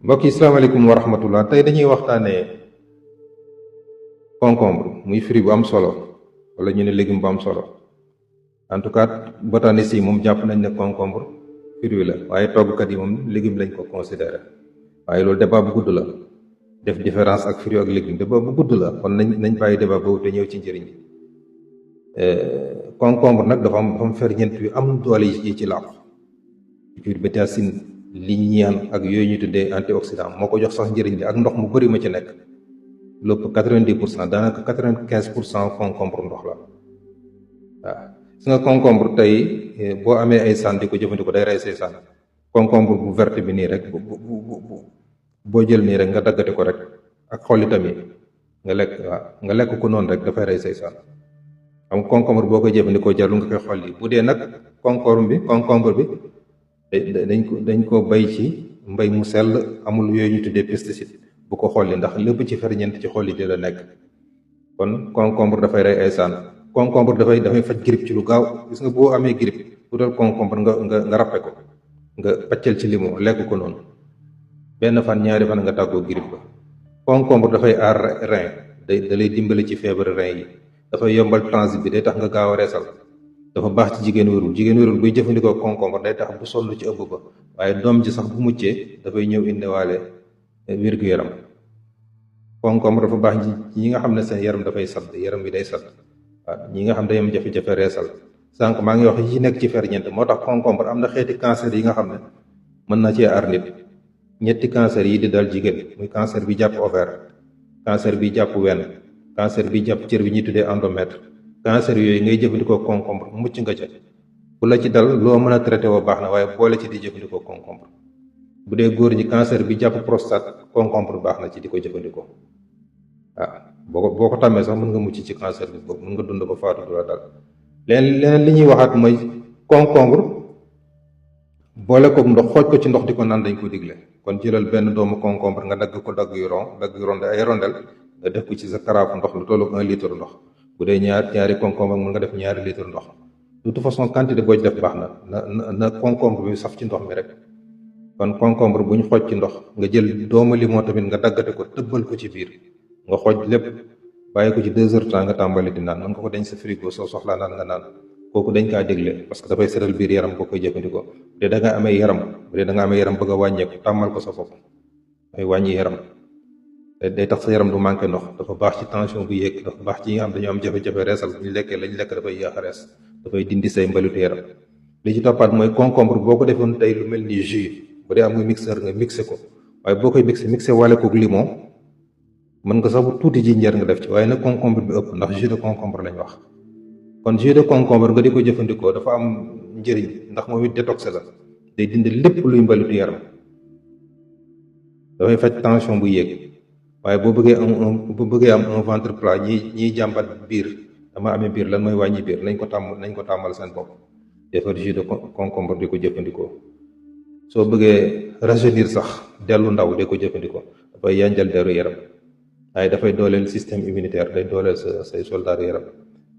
mbokk yi salaamaaleykum wa rahmatullah tey dañuy waxtaanee concombre muy fruit bu am solo wala ñu ne légume bu am solo en tout cas botanistes yi moom jàpp nañ ne concombre fruit la waaye toggkat yi moom légume lañ ko considéré waaye loolu débat bu gudd la def différence ak fruit ak légume débat bu gudd la kon nañ bàyyi débat boobu te ñëw ci njëriñ concombre nag dafa am ferñeent yu am doole yi ci làqu cucurbitacine lignane ak yooyu ñu tuddee antioxydant moo ko jox sax njëriñ li ak ndox mu bëri ma ci nekk lépp 90% daanaka 95% concombre ndox la waaw gis nga concombre tey boo amee ay sànn di ko jëfandikoo day rey say sànn concombre bu verte bi nii rek boo jël nii rek nga daggate ko rek ak xollitam yi nga lekk ko noonu rek dafay rey say sànn xam concombre boo koy jëfandikoo jarul nga koy xolli bu dee nag concombre bi dañ ko bay ci mbay mu sell amul yooyu ñu tuddee pesticide bu ko xolli ndax lépp ci ferñeent ci xolli di la nekk kon concombre dafay rey ay sànn concombre dafay faj grippe ci lu gaaw gis nga boo amee grippe bu dal concombre nga ràppe ko nga paccal ci limon lekk ko noonu benn fan ñaari fan nga tàggoo grippe ba concombre dafay aar rein da lay dimbali ci feebar rein yi dafay yombal transit bi day tax nga gaaw a reesal dafa baax ci jigéen wérul buy jëfandikoo concombre day tax bu sonn ci ëmb ba waaye doom ji sax bu muccee dafay ñëw indiwaale wér-gu-yaram concombre dafa baax ñi nga xam ne seen yaram dafay sadd yaram bi day sadd waaw ñi nga xam ne day am jafe-jafe reesal sànq maa ngi wax yi nekk ci ferñeent moo tax concombre am na xeeti cancer yi nga xam ne mën na cee aar nit ñetti cancer yi di dal jigéen muy cancer bi jàpp ovaire cancer bi jàpp wenn cancer bi jàpp cër bi ñuy tuddee endomètre cancer yooyu ngay jëfandikoo concombre mucc nga ca bu la ci dal loo mën a traité woo baax na waaye boole ci di jëfandikoo concombre bu dee góor ñi cancer bi jàpp prostate concombre baax na ci di ko jëfandikoo waaw boo ko tàmmee sax mën nga mucc ci cancer bi boobu mën nga dund ba faatu du la dal leneen li ñuy waxaat mooy concombre boole koog ndox xooj ko ci ndox di ko naan dañ ko digle kon jëlal benn doomu concombre nga dagg ko dagg yu ronde ay rondel nga def ko ci sa karaafu ndox lu tollu 1 litre ndox bu dee ñaari concombre mën nga def 2 litre ndox de toute façon quantité boo ci def baax na concombre bi saf ci ndox mi rek kon concombre bu ñu xooj ci ndox nga jël doomu limon tamit nga daggate ko tëbbal ko ci biir nga xooj lépp bàyyi ko ci 2 heures temps nga tàmbali di naan mën nga ko denc sa frigo soo soxlaa naan nga naan kooku dañ kaa dégle parce que dafay seral biir yaram boo koy jëfandikoo bu dee da nga amee yaram bëgg a wàññeeku tàmmal ko sa bopp dafay wàññi yaram day tax sa yaram du manqué ndox dafa baax ci tension bu yéeg dafa baax ci ñi nga xam dañoo am jafe-jafe reesal bu ñu lekkee lañ lekk dafay yéex a rees dafay dindi say mbalitu yaram li ci toppaat mooy concombre boo ko defoon tey lu mel ni jus bu dee am nga mixeur nga mixé ko waaye boo koy mixé wale koog limon mën nga sax bu tuuti jinjeer nga def ci waaye nag concombre bi ëpp ndax jus de concombre lañ wax kon jus de concombre nga di ko jëfandikoo dafa am njëriñ ndax moom it détox la day dindi lépp luy mbalitu yaram dafay faj tension bu yéeg waaye boo bëggee am un ventre plat ñiy jàmbat biir dama amee biir lan mooy wàññi biir nañ ko tàmmal seen bopp defar jus de concombre di ko jëfandikoo soo bëggee rajeunir sax dellu ndaw di ko jëfandikoo dafay yanjal deru yaram waaye dafay dooleel système immunitaire day dooleel say soldat yaram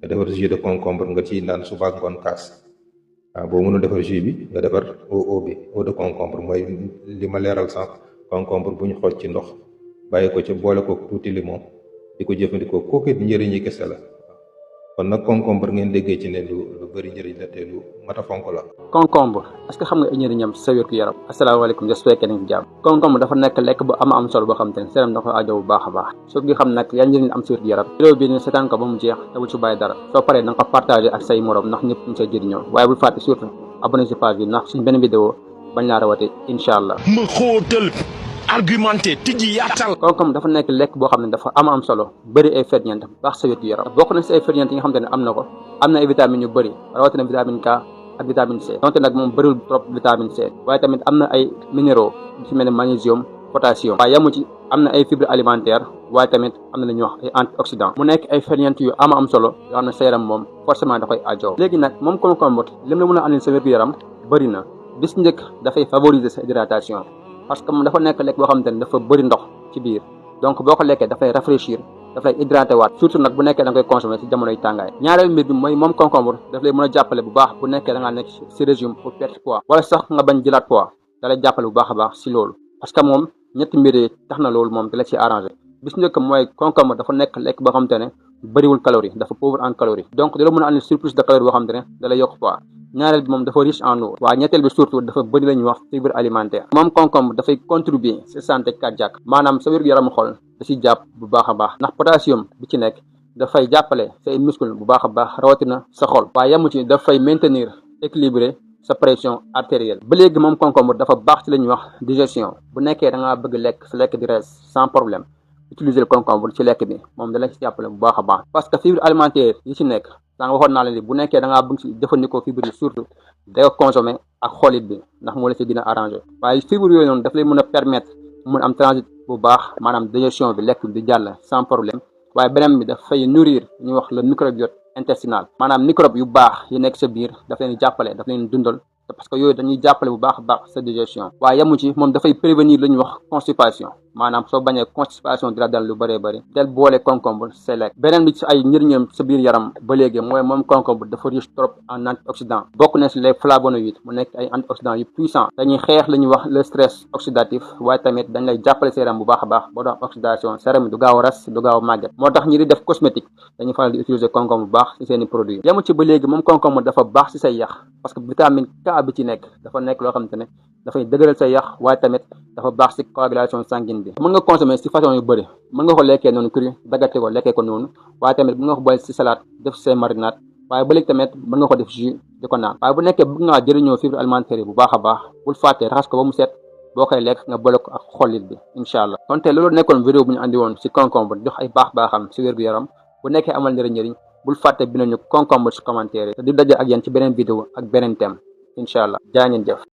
nga defar jus de concombre nga ciy naan suba ak ngoon kaas waaw boo mënul defar jus bi nga defar eau de concombre mooy li ma leeral sànq concombre bu ñu xooj ci ndox bàyyi ko ci boole ko tuuti limon di ko jëfandikoo kooku it njëriñ yi kese la kon nag concombre ngeen déggee ci ne lu bëri njëriñ la te lu mat a fonk la. concombre est-ce que xam nga ay njëriñam sa wér gu yaram. asalaamaaleykum j'espère que nañ ci jàmm. concombre dafa nekk lekk bu am solo boo xam te ne seeram dafa aajo bu baax a baax soo ngi xam nag yan njëriñ am sa wér gu yaram. vidéo bi ne seetaan ko ba mu jeex te bul ci bàyyi dara soo paree da nga ko partagé ak say morom ndax ñëpp ñu say jëriñoo waaye bul fàtte surtout abonné ci page bi ndax suñ benn vidéo bañ laa rawate incha allah. ma xóotal argumenté tijji yaatal. concombre dafa nekk lekk boo xam ne dafa am solo bëri ay ferñeent baax sa wér gu yaram bokk na si ay ferñeent yi nga xam te ne am na ko am na ay vitamines yu bëri rawatina vitamine K ak vitamine C donte nag moom bëriwul trop vitamine C waaye tamit am na ay minéraux yu ci mel ne magnésium potassium waaye yamu ci am na ay fibres alimentaires waaye tamit am na lu ñuy wax ay antioxydants mu nekk ay ferñeent yu am solo yoo xam ne sa yaram moom forcément da koy aajo léegi nag moom concombre lim la mën a andil sa wér gu yaram bëri na bis njëkk dafay favoriser sa hydratation parce que moom dafa nekk lekk boo xamante ne dafa bëri ndox ci biir donc boo ko lekkee dafay rafraîchir daf lay hydraté waat surtout nag bu nekkee da nga koy consommer ci jamonoy tàngaay ñaareelu mbir bi mooy moom concombre daf lay mën a jàppale bu baax bu nekkee da ngaa nekk ci régime pour perdre poids wala sax nga bañ jëlaat poids da lay jàppale bu baax a baax ci loolu parce que moom ñetti mbir yi tax na loolu moom da la ci arrangé. bis njëkk mooy concombre dafa nekk lekk boo xamante ne bëriwul calorie, dafa pauvre en calorie, donc da la mën a andi surplus de calorie boo xamante ne da lay yokk poids. ñaareel bi moom dafa riche en eau. waaye ñetteel bi surtout dafa bëri la ñuy wax fibre alimentaire. moom concombre dafay contribuer sa santé cardiaque, maanaam sa wér-gu-yaramu xol da ciy jàpp bu baax a baax, ndax potassium bi ci nekk dafay jàppale say muscle bu baax a baax, rawatina sa xol. waaye yamu ci dafay maintenir équilibré sa pression artérielle. ba léegi moom concombre dafa baax ci la ñuy wax digestion. bu nekkee da ngaa bëgg lekk sa lekk di rees sans problème, utiliser le concombre ci lekk bi moom da la ci jàppale bu baax a baax, parce que fibre alimentaire yi ci nekk da nga waxoon naa leen ni bu nekkee da ngaa bëgg ci jëfandikoo fibre yi surtout da nga consommer ak xolit bi ndax moo la ci gën a arrangé. waaye fibre yooyu noonu daf lay mën a permettre mun am transit bu baax, maanaam digestion bi lekk bi di jàll sans problème. waaye beneen bi dafay nourrir ñuy wax le microbiote intestinal, maanaam microbe yu baax yi nekk sa biir daf leen jàppale, daf leen dundal, parce que yooyu dañuy jàppale bu baax a baax sa digestion. waaye yamu ci moom dafay prévenir lu ñuy wax constipation, maanaam soo bañee constipation di la dal lu bëree bëri del boole concombre sa lekk. beneen bi ci ay njëriñam sa biir yaram ba léegi mooy moom concombre dafa riche trop en antioxydant, bokk na si les flavonoïdes mu nekk ay antioxydants yu puissant, dañuy xeex lu ñuy wax le stress oxydatif, waaye tamit dañ lay jàppale sa yaram bu baax a baax boo doon oxydation sa yaram du gaaw a ras, du gaaw a màgget. moo tax ñi di def cosmétique dañuy faral di utiliser concombre bu baax ci seeni produits. yamu ci ba léegi moom concombre dafa baax ci say yax, parce que vitamine K bi ci nekk dafa nekk loo xamante ne dafay dëgëral sa yax, waaye tamit dafa baax ci coagulation sanguine bi. mën nga consommer ci façon yu bëri, mën nga ko lekkee noonu cru, daggate ko lekkee ko noonu, waaye tamit mën nga ko boole ci salade def say marinade, waaye ba léegi tamit mën nga ko def jus di ko naan. waaye bu nekkee bëgg ngaa jëriñoo fibre alimentaire yi bu baax a baax, bul fàtte raxas ko ba mu set, boo koy lekk nga boole ko ak xollit bi incha allah. kon tey loolu nekkoon vidéo bu ñu andi woon ci concombre jox ay baax-baaxam ci wér-gu-yaram. bu nekkee amal njëriñ bul fàtte bind ñu concombre ci commentaire yi te di daje ak yéen ci beneen vidéo ak beneen thème incha allah. jaa ngeen jëf.